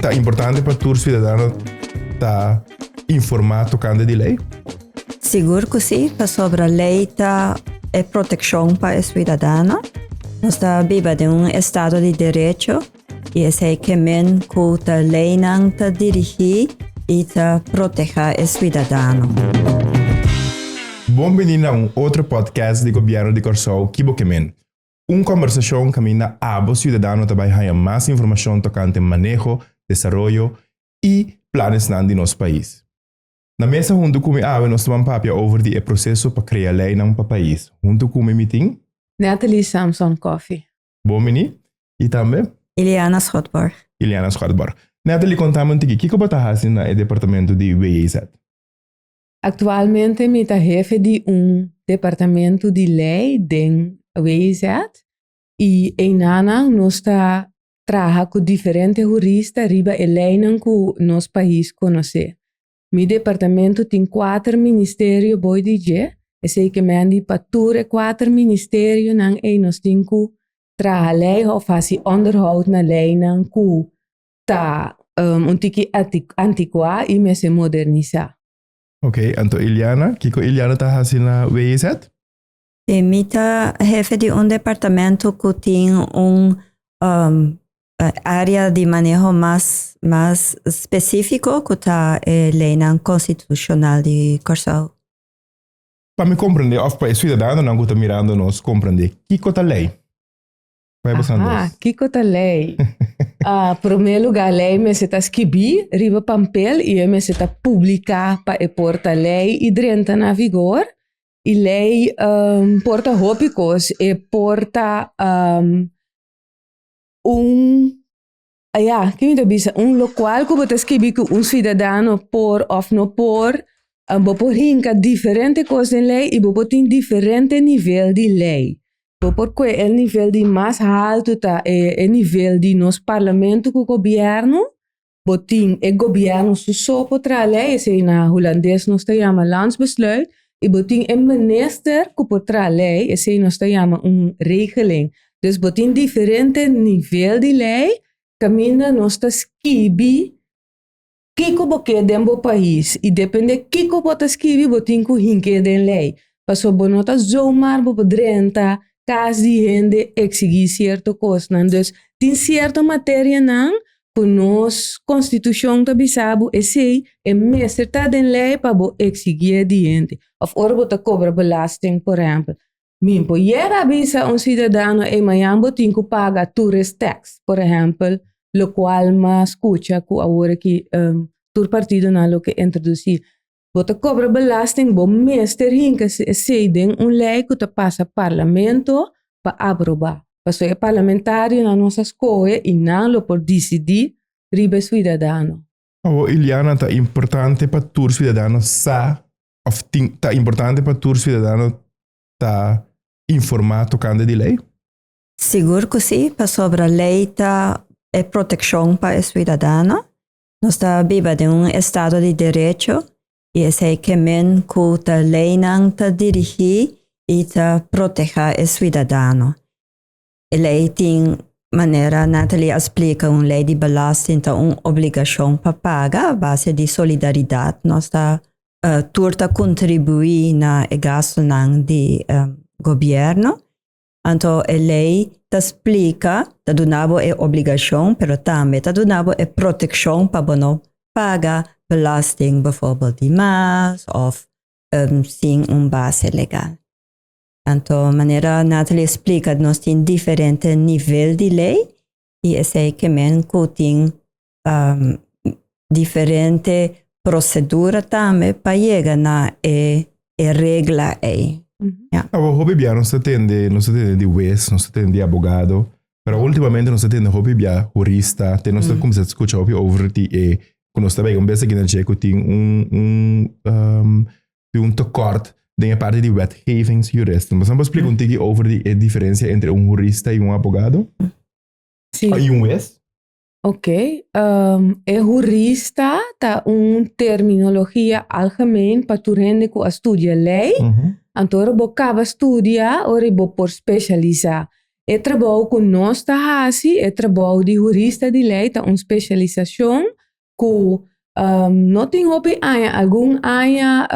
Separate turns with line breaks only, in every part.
Ta importante pa tur ciudadano ta informa tocante di ley?
Sigur ku sí, pasobra lei ta e protekshon pa e suidadano. Nos ta biba den un estado di derecho i esei ke men ku ta leinan ta dirigí i ta protehá e suidadano.
Bon bini na un otro podcast di Gobièrnu di Kòrsou Ki Bo Ke Men. Un kòmbersashon kaminda abo siudadano ta bai haña mas informashon tokante maneho, desaroyo i planesnan di nos pais. Na mesa huntu ku mi awe nos ta ban papia over di e proseso pa krea leinan pa pais. Huntu ku mi mi tin.
Natalie Samson Coffie.
Bon bini. I tambe.
Ileana Schotborg.
Ileana Schotborg. Natalie konta mi un tiki kiko bo ta hasi na e departamento di WJZ?
Aktualmente mi ta hefe di un departamento di lei den WJZ i einanan nos ta traha ku diferente hurista riba e leinan ku nos pais konosé. Mi departamento tin kuater ministerio boi di dje, esei ke men di pa tur e kuater ministerionan ei nos tin ku traha lei òf hasi onderhoud na leinan ku ta un tiki antikuá i mester modernisá.
Ok, anto Iliana, kiko Iliana ta hasi na WJZ?
Sí, mi ta hefe di un departamento ku tin un área di maneho mas mas spesífiko ku ta e leinan konstitushonal di Kòrsou.
Pa mi komprendé òf pa e siudadanonan ku ta mirando nos komprendé kiko ta lei? Bai bosan
Aha,
dos.
kiko ta lei? Ah, promé lugá lei mester ta skibí riba pampel i e mester ta publiká pa e por ta lei i drenta na vigor. I lei um, por ta hopi kos. E por ta um, un ya, ki mi ta bisa? Un lokual ku bo ta skibi ku un siudadano por òf no por. Bo por hinka diferente kos den lei i bo por tin diferente nivel di lei. Bo por kue e nivel di mas haltu ta e e nivel di nos parlamento ku gobièrnu. Bo tin e gobièrnu su so por traha lei, esei na hulandes nos ta yama landsbesluit, i bo tin e minister ku por traha lei, esei nos ta yama un regeling. Dus bo tin diferente nivel di lei kaminda nos ta skibi Kiko bo ke den bo pais i depende kiko bo ta skibi bo tin ku hink'é den lei. Pasobra bo no ta zomaar bo por drenta kas di hende eksigí sierto kosnan. Dus tin sierto materianan ku nos konstitushon ta bisa bo esei e mester ta den lei pa bo eksigié di hende. Òf ora bo ta kobra belasting por ehèmpel. Mi por yega a bisa un ciudadano ey mañan bo tin cu paga tourist tax, por ehempel, locual m'a scucha cu awor aki tur partidonan lo ke introduci. Bo ta cobra belasting, bo mester hinca esey den un ley cu ta pasa parlamento pa aproba. Pasobra e parlamentarionan nos a scoge y nan lo por dicidi riba e ciudadano.
Awor Iliana, ta importante pa tur ciudadano sa Of tin, ta importante pa tur ciudadano ta informa tocante di ley?
Sigur cu si, pasobra ley ta e proteccion pa e ciudadano. Nos ta biba den un estado di derecho y esey ke men cu ta leynan ta dirigi y ta proteha e ciudadano. E ley tin, manera Natalie a splica, un ley di belasting ta un obligacion pa paga a base di solidaridad. Nos ta tur ta contribui na e gastonan di gobierno. Anto e ley ta splica, ta duna bo e obligacion, pero tambe ta duna bo e proteccion pa bo no paga belasting bijvoorbeeld di mas of sin un base legal. Anto manera Natalie a splika nos tin diferente nivel di lei i esei ke men ku tin um, diferente prosedura tambe pa yega na e, e regla ei. Ja.
Awo hopi bia nos ta tende, nos ta tende di wes, nos ta tende di abogado, pero últimamente nos ta tende hopi bia jurista, te nos ta kuminsá skucha hopi over di e ku nos ta bai un bes aki na dje ku tin un un um, di un tekort den e parti di wetgevingsjuristen. Bo por splika un tiki over di e diferencia entre un jurista y un abogado?
Sí.
Y un wes?
Ok. Um, e jurista ta un terminologia algemeen pa tur hende ku a studia lei. Anto ora bo kaba studia, ora bo por specialisa. E trabou ku nos ta hasi, e trabou di hurista di lei ta un spesialisashon ku no tin hopi aña, algun aña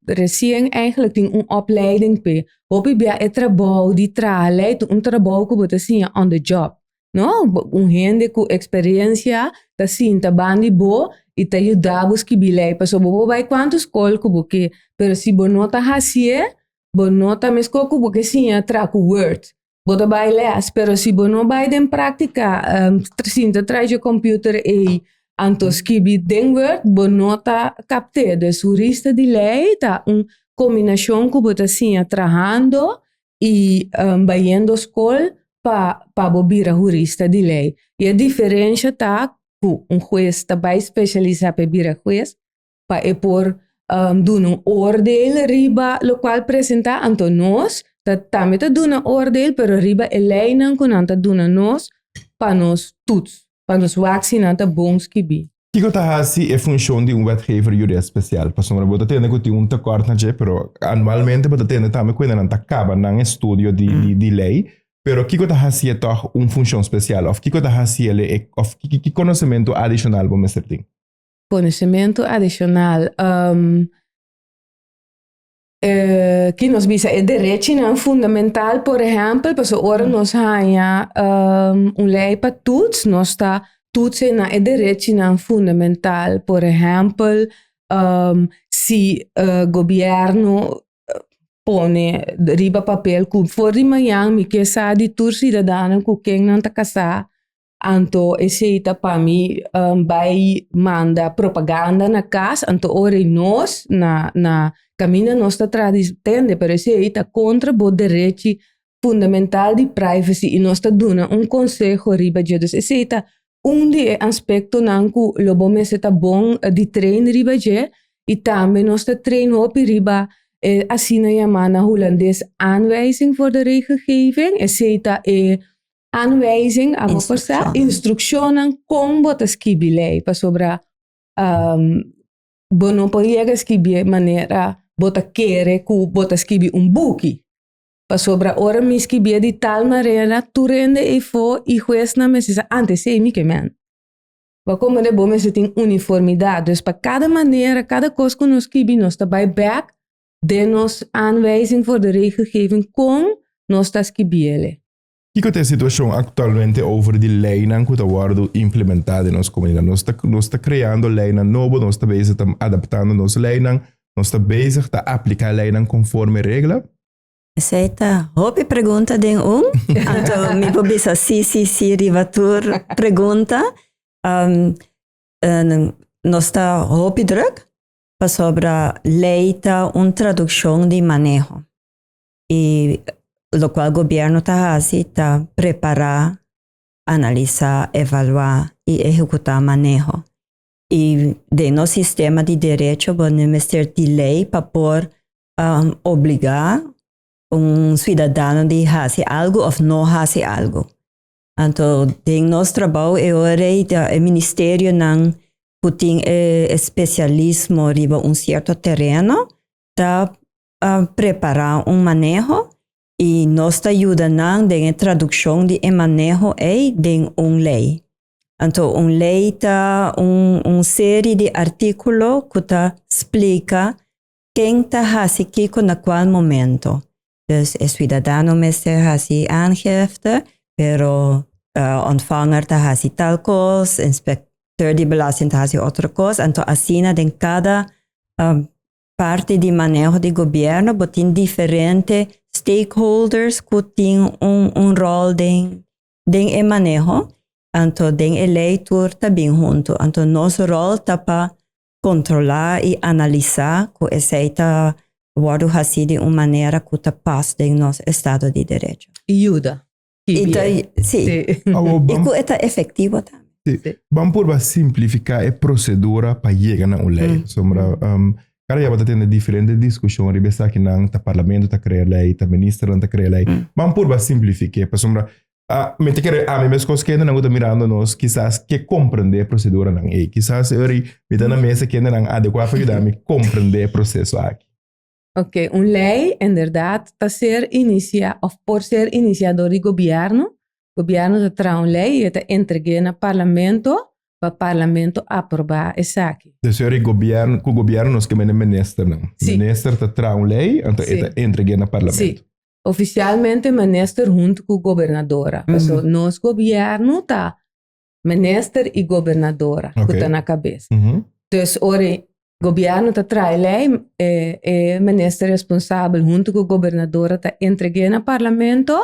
resien eigenlijk tin un opleiding p'e. Hopi bia e trabou di traha lei ta un trabou ku bo ta siña on the job, no? Un hende ku eksperensia ta sinta banda di bo i ta yuda bo skibi lei pasobra bo por bai kuantu skol ku bo ke, pero si bo no ta hasié Bo no ta meskos ku bo ke siña tra ku Word. Bo ta bai les, pero si bo no bai den práktika, sinta tras dje computer ei, anto skibi den Word, bo no ta kapt'é. Dus hurista di lei ta un kombinashon ku bo ta siña trahando i bayendo skol pa pa bo bira hurista di lei. I e diferensha ta ku un hues ta bai spesialisá pa e bira hues, pa e por duna un oordeel riba lokual presentá, anto nos ta tambe ta duna oordeel, pero riba e leinan ku nan ta duna nos pa nos toets, pa nos wak si nan ta bon skibí.
Kiko ta hasi e funshon di un wetgever jurist spesial? Pasobra bo ta tende ku tin un tekort na dje, pero anualmente bo ta tende tambe ku hendenan ta kaba nan estudio di lei. Pero kiko ta hasié tòg un funshon spesial? Òf kiko ta hasié òf ki konosementu adishonal bo mester tin?
Konosementu adishonal. Ki nos bisa e derechinan fundamental, por ehèmpel, pasobra ora nos haña un lei pa toets, nos ta toetsen na e derechinan fundamental. Por ehèmpel, si gobièrnu pone riba papel ku for di mañan mi ke sa di tur siudadano ku ken nan ta kasá, Anto esei ta pa mi bai manda propaganda na kas, anto ora ei nos na na kaminda nos ta traha di tende, pero esei ta kontra bo derechi fundamental di privacy i nos ta duna un konseho riba dje. Dus esei ta un di e aspektonan ku lo bo mester ta bon di train riba dje i tambe nos ta train hopi riba e asina yamá na hulandes aanwijzing voor de regelgeving, esei ta e Aanwijzing, abo por sa, instrukshonnan kon bo ta skibi lei, pasobra bo no por yega skibié manera bo ta kere ku bo ta skibi un buki. Pasobra ora mi skibié di tal manera, tur hende eifó i huesnan mester sa, antes ei mi ke men. Bo komprende? Bo mester tin uniformidat. Dus pa kada manera, kada kos ku nos skibi, nos ta bai bèk den nos aanwijzing voor de regelgeving kon nos ta skibié.
Kiko ta e situashon aktualmente over di leinan ku ta wòrdu implementá den nos komunidat? Nos ta nos ta kreando leinan nobo, nos ta bezig ta adaptando nos leinan, nos ta bezig ta apliká leinan konforme regla?
Esei ta hopi pregunta den un, anto mi por bisa sí, sí, sí riba tur pregunta. Nos ta hopi druk pasobra lei ta un tradukshon di maneho. I lokual gobièrnu ta hasi ta prepará, analisá, evaluá i ehekutá maneho. I den nos sistema di derecho bo no mester di lei pa por obligá un siudadano di hasi algu òf no hasi algu. Anto den nos trabou e ora ei ta e ministerionan ku tin e spesialismo riba un sierto tereno ta prepará un maneho i nos ta yuda nan den e tradukshon di e maneho ei den un lei. Anto un lei ta un un seri di artíkulo ku ta splika ken ta hasi kiko na kual momento. Dus e suidadano mester hasi aangifte, pero ontvanger ta hasi tal kos, inspekteur di belasting ta hasi otro kos. Anto asina den kada Parti di maneho di gobierno bo tin diferente stakeholders ku tin un un rol den den e maneho, anto den e lei tur ta bin huntu. Anto nos rol ta pa kontrolá i analisá ku esei ta wòrdu hasí di un manera ku ta pas den nos estado di derecho.
I yuda.
I ta, sí. I ku e ta efektivo tambe.
Sí. Ban purba simplifiká e prosedura pa yega na un lei. Pasobra kada dia bo ta tende diferente diskushon riba esakinan, ta parlamento ta krea lei, ta ministernan ta krea lei. Ban purba simplifik'é, pasobra mi ta kere ami meskos kendenan ku ta mirando nos kisas ke komprendé e proseduranan ei. Kisas e ora mi ta na mesa kendenan adekuá pa yuda mi komprendé e proseso aki.
Ok, un lei inderdaad ta ser inicia of por ser inicia door di gobierno. Gobierno ta traha un lei y e ta entreg'é na parlamento pa parlamento aproba esaki.
Dus ora e gobierno, cu gobierno nos ke mende ministernan.
Sí.
Minister ta traha un lei, anto e
Sí.
ta entreg'é na parlamento.
Sí. Oficialmente minister hunto cu gobernadora. Paso nos gobierno ta minister y gobernadora cu ta na cabes. Dus ora e gobierno ta traha ley, e e minister responsabel hunto cu gobernadora ta entreg'é na parlamento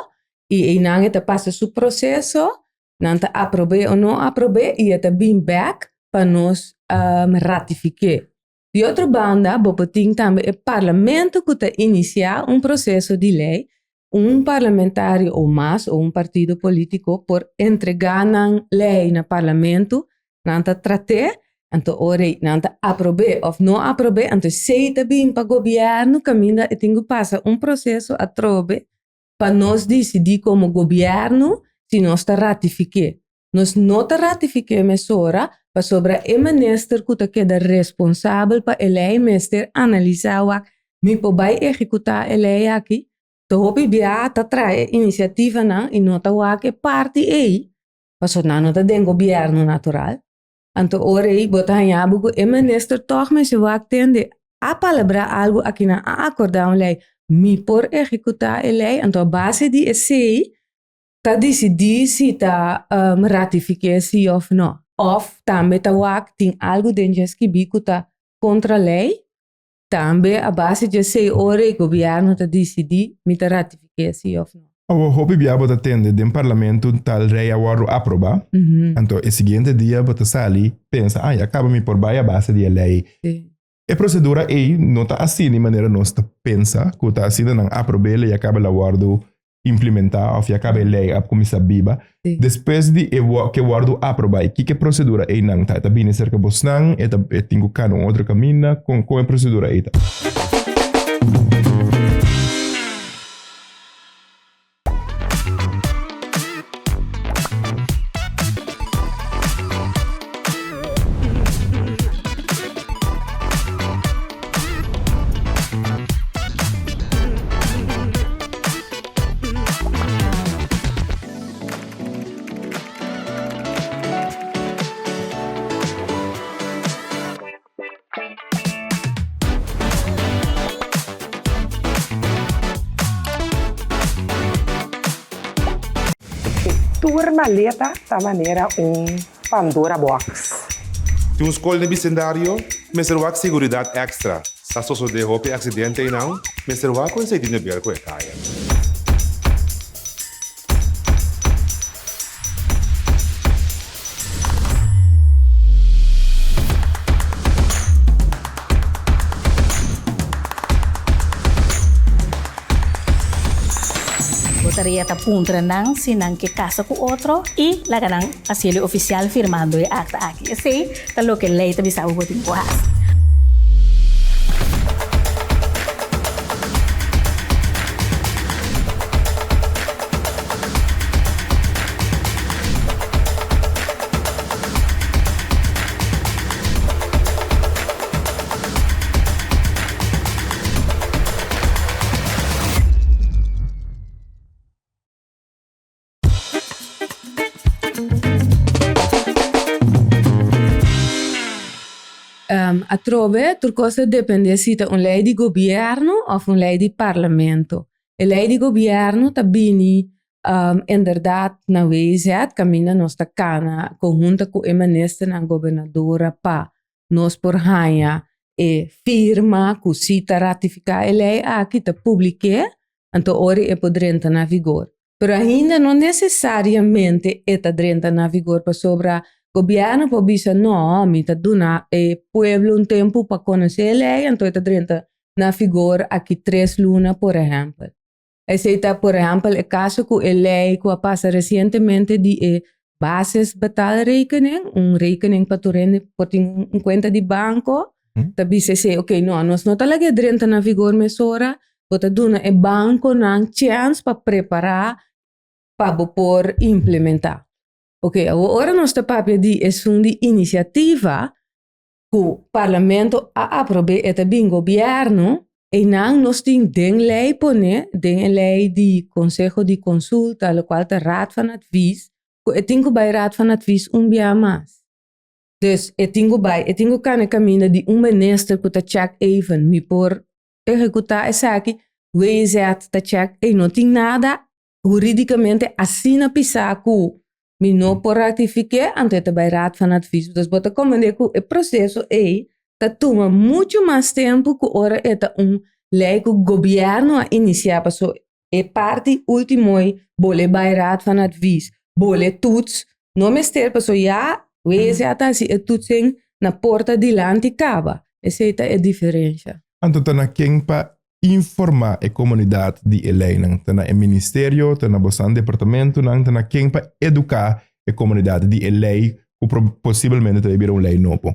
y eynan e ta pasa su proceso, nan ta aprob'é o no aprob'é y e ta bin bek pa nos ratifik'é. Di otro banda, bo por tin tambe e parlamento ku ta inisiá un proseso di lei. Un parlamentario o mas o un partido polítiko por entregá nan lei na parlamento, nan ta trat'é, anto ora ei nan ta aprob'é òf no aprob'é, anto esei ta bin pa gobièrnu kaminda e tin ku pasa un proseso atrobe pa nos disidí komo gobièrnu si nos ta ratifik'é. Nos no ta ratifiké mesora pasobra e minister ku ta keda responsabel pa e lei mester analisá wak mi por bai ehekutá e lei aki. Ta hopi bia ta trae e inisiativanan i no ta wak e parti ei pasobra nan no ta den gobièrnu natural. Anto ora ei bo ta haña bo ku e minister tòg mester wak tende a palabrá algu akinan a akordá un lei mi por ehekutá e lei anto a base di esei ta disidí si ta ratifiké si òf nò. Òf tambe ta wak tin algu den dje skibí ku ta kontra lei, tambe a base dje esei ora e gobièrnu ta disidí mi ta ratifiké si òf nò.
Awor hopi bia bo ta tende den parlamento un tal rei a wòrdu aprobá, anto e siguiente dia bo ta sali pensa, ah ya kaba mi por bai a base di e lei. E prosedura ei no ta asina di manera nos ta pensa ku ta asina nan aprob'é ya kaba el a wòrdu implementá òf ya kaba e lei a kuminsá biba. Despues di e ke wòrdu aprobá i kiko e prosedura einan ta? E ta bini serka bosnan? E ta e tin ku kana un otro kaminda? Kon kon e prosedura ei ta?
Tur maleta ta manera un Pandora box.
Tin un skol den bisendario mester wak seguridat èkstra. Sa sosodé hopi aksidente einan, mester wak ku esei tin de ber ku e kaya.
Bo tarea ta puntra nan si nan ke kasa ku otro i laga nan hasiel e ofisial firmando e akta aki. Esei ta loke lei ta bisa bo bo tin ku hasi.
Atrobe tur kos ta depende si ta un lei di gobièrnu òf un lei di parlamento. E lei di gobièrnu ta bini inderdat na WZ kaminda nos ta kana konhunto ku e ministernan, gobernadora pa nos por haña e firma ku si ta ratifiká e lei aki ta publik'é, anto ora e por drenta na vigor. Pero ainda no nesesariamente e ta drenta na vigor pasobra gobièrnu por bisa no, mi ta duna e pueblo un tempu pa konosé e lei anto e ta drenta na vigor aki tres luna por ehèmpel. Esei ta por ehèmpel e kaso ku e lei ku a pasa resientemente di e basisbetaalrekening, un rekening pa tur hende por tin un kuenta di banko, ta bisa esei ok no nos no ta laga e drenta na vigor mesora, bo ta duna e bankonan chèns pa prepará pa bo por implementá. Ok awor ora nos ta papia di esun di inisiativa ku parlamento a aprob'é e ta bin gobièrnu. Einan nos tin den lei pone, den e lei di Konseho di Konsulta, lokual ta Raad van Advies, ku e tin ku bai Raad van Advies un bia mas. Dus e tin ku bai, e tin ku kana kaminda di un minister ku ta check even, mi por ehekutá esaki, WZ ta check, ey no tin nada hurídikamente asina pisá ku mi no por ratifiké, anto e ta bai Raad van Advies. Dus bo ta komprendé ku e proseso ei ta tuma muchu mas tempu ku ora e ta un lei ku gobièrnu a inisiá, paso e parti último ei bole bai Raad van Advies, bole toets, no mester paso ya WZ ta hasi e toetsing na porta dilanti kaba. Esei ta e diferensha.
Anto ta na ken pa informá e komunidat di e leinan? Ta na e ministerio? Ta na bosan departamentunan? Ta na ken pa eduká e komunidat di e lei ku posibelmente ta bira un lei nobo?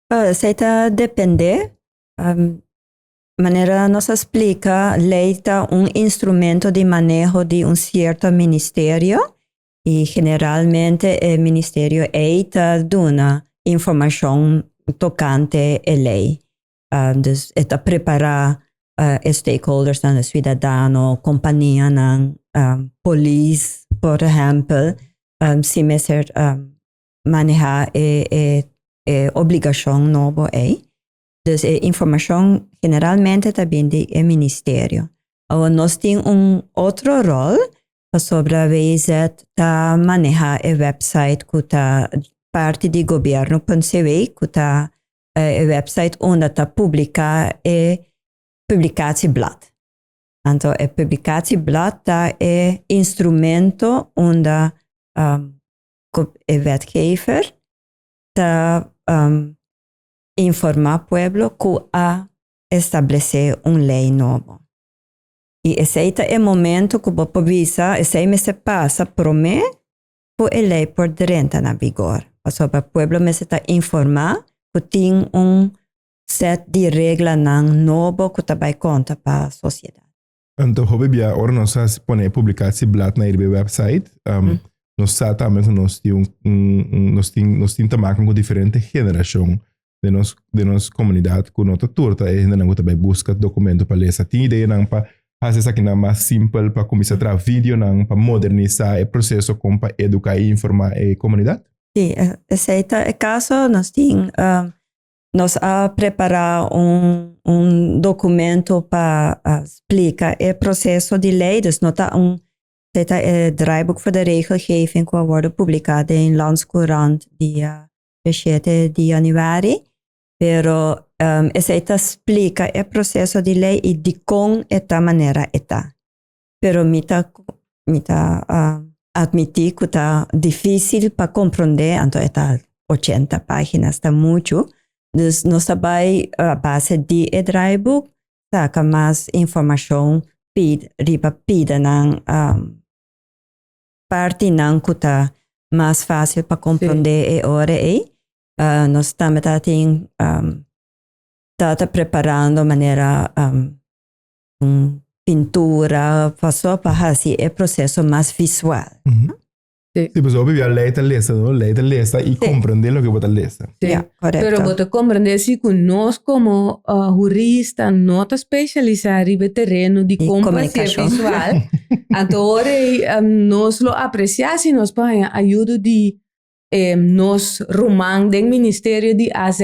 Esei ta dependé. Manera nos a splika, lei ta un instrumento di maneho di un sierto ministerio i generalmente e ministerio ei ta duna informashon tokante e lei. Dus e ta prepará e stakeholdersnan, e siudadano, kompanianan, polis por ehèmpel, si mester manehá e obligashon nobo ei. Dus e informashon generalmente ta bin di e ministerio. Awor nos tin un otro ròl pasobra WZ ta manehá e wèpsait ku ta parti di gobierno.cw ku ta e website unda ta publica e publicatieblad. Anto e publicatieblad ta e instrumento unda um, e wetgever ta um, informa pueblo cu a establece un ley nobo. Y esey ta e momento cu bo por bisa, esey mester pasa prome ku e lei por drenta na vigor, pasobra pueblo mester ta informá ku tin un sèt di reglanan nobo ku ta bai konta pa sosiedat.
Anto hopi bia ora nos a pone e publicatieblad na riba e website, nos sa tambe ku nos tin un nos tin nos tin te maken ku diferente generashon den nos den nos komunidat ku no ta tur ta e hendenan ku ta bai buska dokumento pa lesa. Tin ideanan pa hasi esakinan mas simpel pa kuminsá traha videonan pa modernisá e proseso kon pa eduká i informá e komunidat?
Sí, esei ta e kaso. Nos tin nos a prepará un un dokumento pa splika e proseso di lei, dus no ta un esei ta e draaiboek voor de regelgeving ku a wòrdu publiká den Landscourant dia 7 di januari, pero um, esei ta splika e proseso di lei i dikon e ta manera e ta. Pero mi ta, mi ta uh, admití ku ta difísil pa komprondé, anto e ta 80 páginas, ta muchu. Dus nos ta bai a base di e draaiboek saka mas informashon pid, riba pidanan um, partinan ku ta mas fásil pa komprondé e ora ei. Uh, nos tambe ta tin um, ta ta preparando manera um, un pintura paso pa hasi e proseso mas visual.
Mm -hmm. Sí. Sí, pues obvio, lei ta lesa, no? Lei ta lesa y sí. comprende lo que bo ta lesa.
Sí.
Ja, correcto.
Pero bo ta comprende si ku nos como uh, jurista no ta specialisa riba terreno di comunicación visual. Anto ora ei nos lo apreciá si nos por haña ayudo di nos ruman den ministerio di AZ,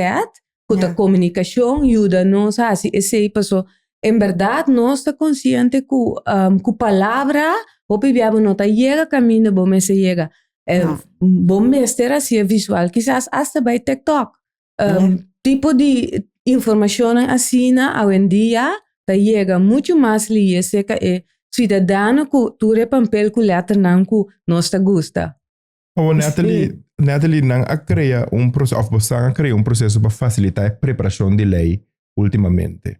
ku ta komunikashon, yuda nos hasi esei paso en bèrdat nos ta konsiente ku ku palabra hopi bia bo no ta yega kaminda bo mester yega. Bo mester hasié visual, kisas asta bai TikTok. Tipo di informashonnan asina awendia ta yega muchu mas lihe serka e siudadano ku tur e pampel ku lèternan ku nos ta gusta.
Awor Natalie, Natalie, nan a krea un proseso, òf bosan a krea un proseso pa fasilitá e preparashon di lei últimamente.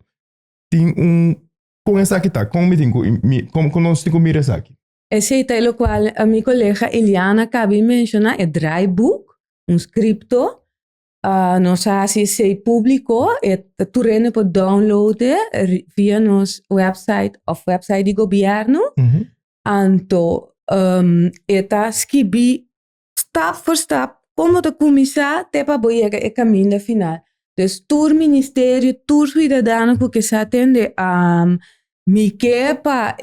Tin un, kon esaki ta? Kon mi tin ku, mi, kon, kon nos tin ku mira esaki?
Esei ta e lokual mi kolega Iliana kaba di menshoná, e draaiboek, un skripto. Nos a hasi esei públiko, e tur hende por download e via nos website òf website di gobièrnu. Anto e ta skibí stap for stap kon bo ta kuminsá te pa bo yega e kaminda final. Dus tur ministerio, tur suidadano ku ke sa tende, mi ke pa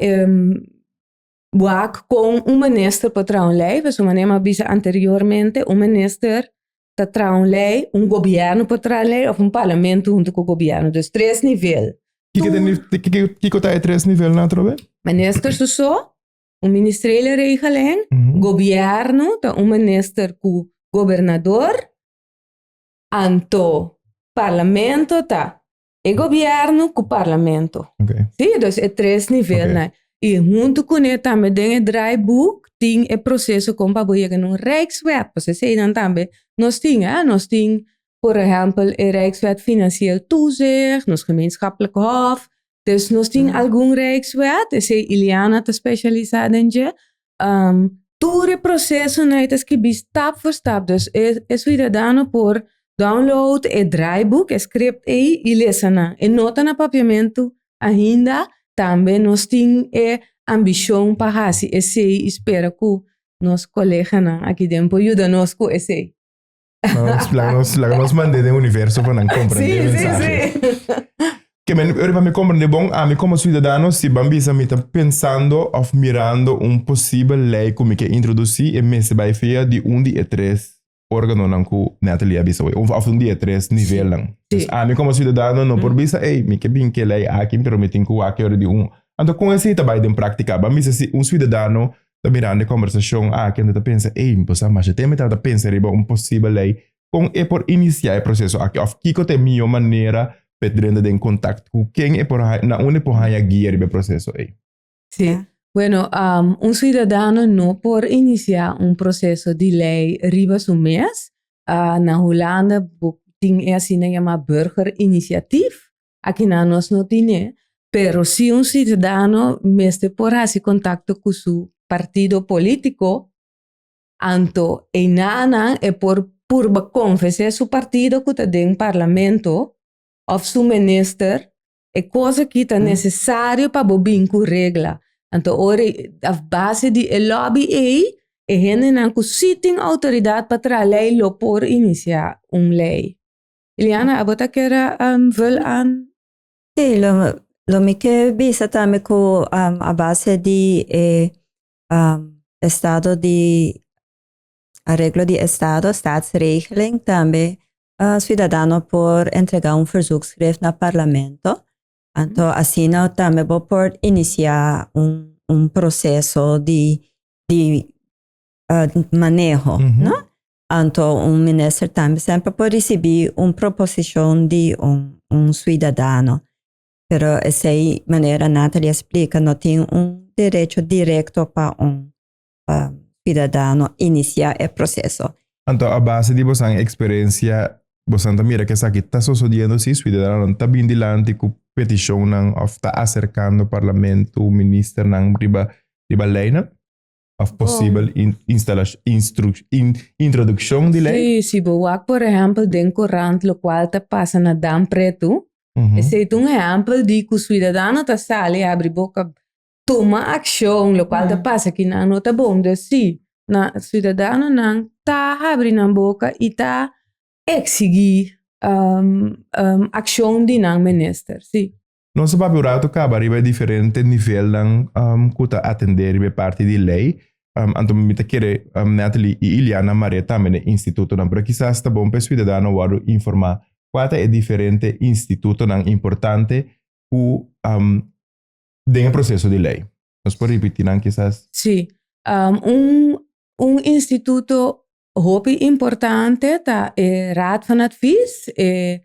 wak kon un minister por traha un lei, pasobra manera mi a bisa anteriormente, un minister ta traha un lei, un gobièrnu por traha lei òf un parlamento huntu ku gobièrnu. Dus tres nivel.
Kiko ta
Tur.
Kiko ta e tres nivelnan atrobe?
Minister su so, un ministeriële regeling, gobièrnu ta un minister ku gobernador, anto parlamento ta e gobièrnu ku parlamento. Sí, dus e tres nivelnan. I huntu kuné tambe den e draaiboek tin e proseso kon pa bo yega na un Rijkswet. Pasobra eseinan tambe nos tin, hè. Nos tin por ehèmpel e Rijkswet Financieel Toezicht, nos Gemeenschappelijk Hof. Dus nos tin algun Rijkswet, esei Iliana ta spesialisá den dje. Tur e prosesonan e ta skibí stap voor stap. Dus e e suidadano por download e draaiboek, e script ei i lesa nan. E no ta na papiamentu ainda, tambe nos tin e ambishon pa hasi esei i spera ku nos koleganan aki den por yuda nos ku esei.
Nos, laga nos, laga nos mand'é den universo pa nan komprendé e mensahe.
Sí, sí, sí.
Ke men, ora pa mi komprendé bon, ami komo siudadano, si ban bisa mi ta pensando òf mirando un posibel lei ku mi ke introdusí, e mester bai via di un di e tres órganonan ku Natalie a bisa awor, òf un di e tres nivelnan. Dus ami komo siudadano no por bisa, ey, mi ke bin ku e lei aki, pero mi tin ku wak e ora di un. Anto kon esei ta bai den práktika? Ban bisa si un siudadano ta mirando e kombersashon aki anto ta pensa, ey, bo sa masha tempu mi tabata pensa riba un posibel lei, kon e por inisiá e proseso aki òf kiko ta e mihó manera pa e drenta den kontakt ku ken e por haña, na unda e por haña guia riba e proseso ey?
Sí. Bueno, un suidadano no por inisiá un proseso di lei riba su mes. Na Hulanda bo tin e asina yamá burgerinitiatief. Akinan nos no tine, pero si un ciudadano mester por haci contacto cu su partido politico, anto einanan e por purba convence su partido cu ta den parlamento of su minister e cos aki ta necesario pa bo bin cu regla. Anto ora a base di e lobby ey, e hendenan cu si tin autoridad pa traha ley lo por inicia un ley. Iliana, abo ta kere vul aan?
Sí, lo, lo mi ke bisa tambe ku um, a base di e um, estado di areglo di estado, staatsregeling, tambe uh, ciudadano por entrega un verzoekschrift na parlamento. Anto asina tambe bo por inicia un, un proceso di, di uh, maneho, mm -hmm. no? Anto un minister tambe semper por risibí un proposishon di un un suidadano. Pero esei, manera Natalie a splika, no tin un derecho direkto pa un suidadano inisiá e proseso.
Anto a base di bosan eksperensia, bosan ta mira ku esaki ta sosodiendo si suidadanonan ta bin dilanti ku petishonnan òf ta aserkando parlamento, ministernan riba riba leinan? Of posibel introduccion di ley?
Sí, si bo wak por ehempel den corant locual ta pasa na Dam Pretu, esey ta un ehempel di cu ciudadano ta sali habri boca tuma accion locual ta pasa aki nan no ta bon. Dus sí, na ciudadanonan ta habri nan boca y ta exigi accion di nan minister, sí.
Nos a papia un rato caba riba e diferente nivelnan cu ta atende riba e parti di ley. Anto mi ta kere Natalie y Iliana mare tambe na e institutonan, pero kisas ta bon pa e ciudadano wordo informa cua ta e diferente institutonan importante cu den e proceso di ley. Nos por ripiti nan kisas?
Sí. Un instituto hopi importante ta e Raad van Advies, e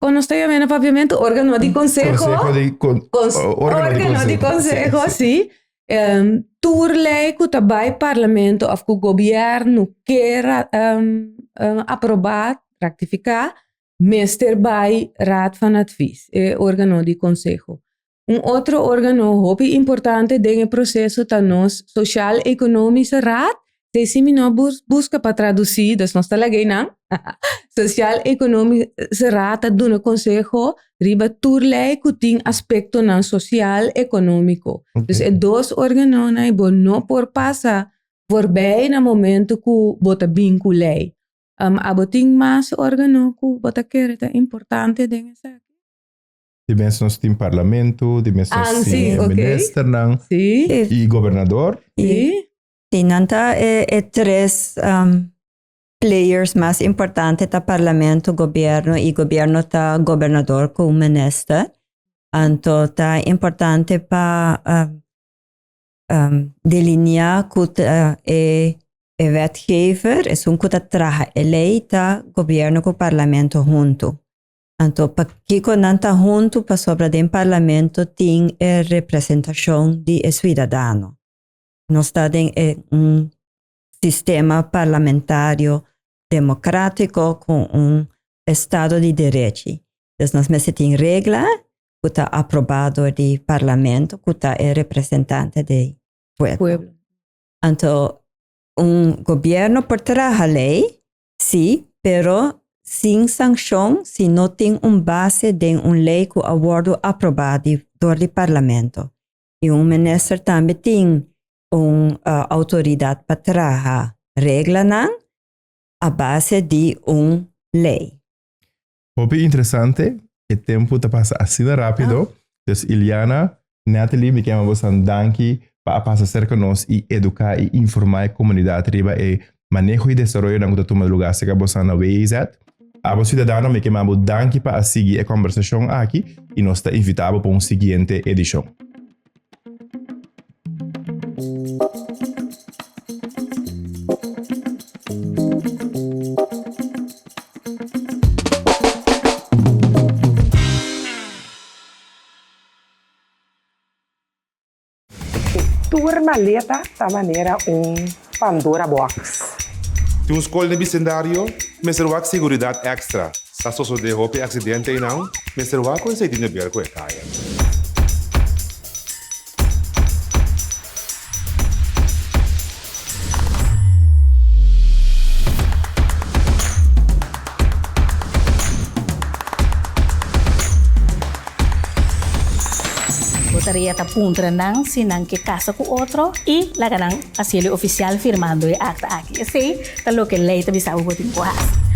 Kon nos ta yama na papiamentu? Órgano di konseho.
Konseho di kon,
Kons, órgano di konseho, sí. Um, tur lei ku ta bai parlamento of ku gobièrnu ke um, um, aprobá, raktifiká, mester bai Raad van Advies, e órgano di konseho. Un otro órgano hopi importante den e proseso ta nos Sociaal Economische Raad. Esei si mi no buska pa tradusí, dus nos ta laga einan. Sociaal Economische Raad ta duna konseho riba tur lei ku tin aspektonan sosial ekonómiko. Dus e dos órganonan ei bo no por pasa voorbij na momento ku bo ta bin ku lei. Abo tin mas organo ku bo ta kere ta importante den esaki?
Di mes nos tin parlamento, di mes nos
Ah,
tin
sí,
e
ok.
ministernan
Sí,
i gobernador.
sí.
Sí, nan ta e, e tres players mas importante ta parlamento, gobierno y gobierno ta gobernador cu minister. Anto ta importante pa delinea cu ta e e wetgever, esun cu ta traha e ley ta gobierno cu parlamento hunto. Anto pakico nan ta hunto? Pasobra den parlamento tin e representacion di e ciudadano. Nos ta den e un sistema parlamentario democratico cu un estado di derechi. Dus nos mester tin regla cu ta aproba door di parlamento cu ta e representante di pueblo.
Pueblo.
Anto un gobierno por traha ley, si, pero sin sancion si no tin un base den un ley cu a wordo aproba di door di parlamento. Y un minister tambe tin un autoridad pa traha reglanan a base di un ley.
Hopi interesante, e tempo ta pasa asina rapido. Dus Iliana, Natalie, mi kema bosan danki pa a pasa cerca nos y educa y informa e comunidad riba e maneho y desaroyonan cu ta tuma lugar cerca bosan na WIZ. Abo ciudadano, mi kema bo danki pa a sigui e conversacion aki y nos ta invita bo pa un siguiente edicion.
Tur maleta ta manera un Pandora box.
Tin un skol den bisendario mester wak seguridat èkstra. Sa sosodé hopi aksidente einan, mester wak ku esei tin de ber ku e kaya.
Bo tarea ta puntra nan si nan ke kasa ku otro i laga nan hasiel e ofisial firmando e akta aki. Esei ta loke lei ta bisa bo bo tin ku hasi.